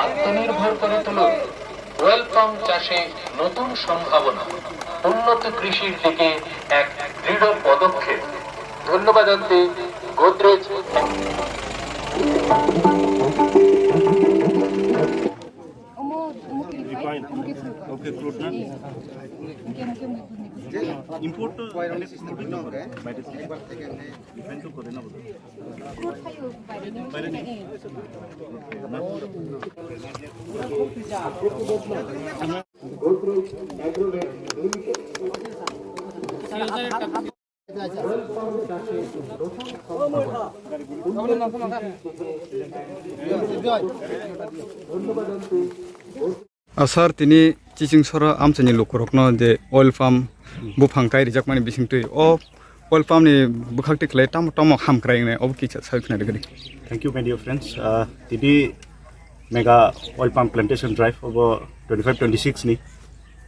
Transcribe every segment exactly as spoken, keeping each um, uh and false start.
আত্মনির্ভর করে তুলুন। ওয়েল পাম চাষে নতুন সম্ভাবনা, উন্নত কৃষির দিকে এক দৃঢ় পদক্ষেপ। ধন্যবাদ জানতে গোদরেজ। ইম্পোর্ট তো বাইরে থেকে। Ah, sir, tini chiching sora amchaini lukurokno je oil palm buphang kai rijakmani bisingtwi o oil palm ni bwkhak twi khlai tamo tamo hamkrai wngnai obo kisa sai khna rwgwdi. Thank you, my dear friends. Uh, tini mega oil palm plantation drive obo twenty-five twenty-six ni,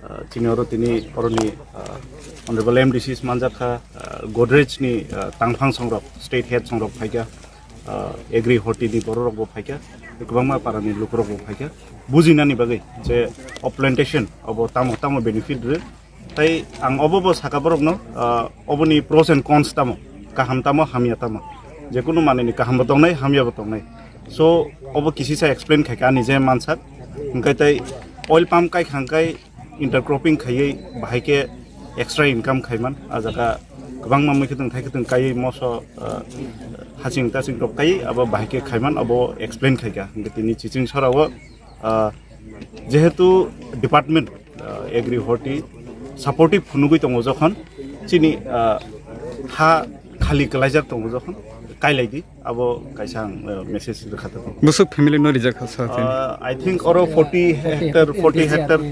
uh, chini oro tini oroni, uh, Honorable M D C manjakha, uh, Godrej ni, uh, tangphang songrok, state head songrok phaikha, uh, agri horti ni bororok bo phaikha, kwbangma para ni lukurok bo phaikha, bujinani bagwi je o plantation obo tamo tamo benefit rw. Tai ang obo bo saka borokno, ah, oboni pros and cons tamo, kaham tamo, hamya tamo. Jekunu manwini kahambo tongnai, hamyabo tongnai. So, obo kisisa explain khaikha ani je mansak. Hwnkhe tai oil palm kaikha hwnkhe intercropping khaiwi bahai khe extra income khaiman. Ah jaga kwbangma mui khwtwng thai khwtwng kaiwi moso, ah, haching taching rok kaiwi abo bahai khe khaiman, obo explain khaikha. Hwnkhe tini chiching sorao, ah, jehetu department, ah, agri horti supportive phunugwi tongo jokhon chini, ah, ha khali kwlaijak tongo jokhon kailai di abo kaisa ang, ah, message rwkha tongo. Busuk family no rijak kha sa tini. Ah, I think oro forty hectare, forty hectare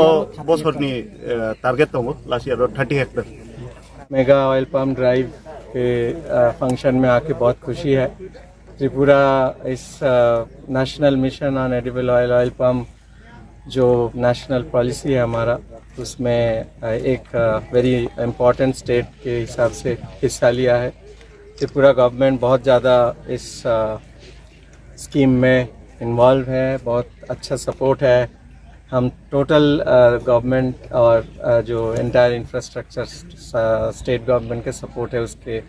o bosorni, ah, target tongo, last year o thirty hectare. Mega oil palm drive के, अ, फंक्शन में आके बहुत खुशी है। त्रिपुरा इस, uh, national mission on edible oil, oil palm जो national policy है हमारा, उसमें, अ, एक, अ, वेरी इम्पोर्टेंट स्टेट के हिसाब से हिस्सा लिया है। त्रिपुरा गवर्नमेंट बहुत ज़्यादा इस, अ, स्कीम में इन्वॉल्व है, बहुत अच्छा सपोर्ट है। हम टोटल, अ, गवर्नमेंट और, अ, जो एंटायर इंफ्रास्ट्रक्चर स-, स्टेट गवर्नमेंट के सपोर्ट है, उसके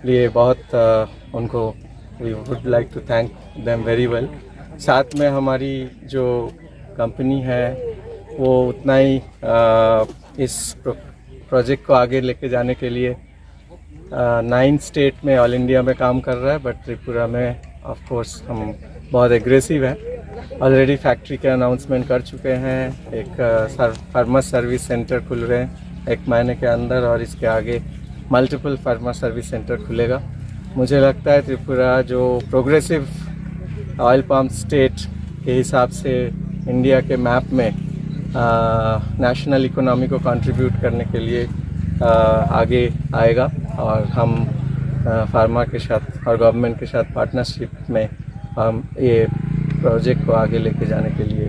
लिए बहुत, अ, उनको, we would like to thank them very well। साथ में हमारी जो कंपनी है, वो उतना ही, अ, इस प्रो-, प्रोजेक्ट को आगे लेके जाने के लिए नाइन स्टेट में ऑल इंडिया में काम कर रहा है, बट त्रिपुरा में ऑफ कोर्स हम बहुत एग्रेसिव हैं। ऑलरेडी फैक्ट्री के अनाउंसमेंट कर चुके हैं। एक, अ, सर-, फार्मा सर्विस सेंटर खुल रहे हैं एक महीने के अंदर, और इसके आगे मल्टीपल फार्मा सर्विस सेंटर खुलेगा। मुझे लगता है त्रिपुरा जो प्रोग्रेसिव ऑयल पाम स्टेट के हिसाब से इंडिया के मैप में, अ, नेशनल इकोनॉमी को कंट्रीब्यूट करने के लिए, अ, आगे आएगा, और हम, अ, फार्मा के साथ और गवर्नमेंट के साथ पार्टनरशिप में हम ये प्रोजेक्ट को आगे लेके जाने के लिए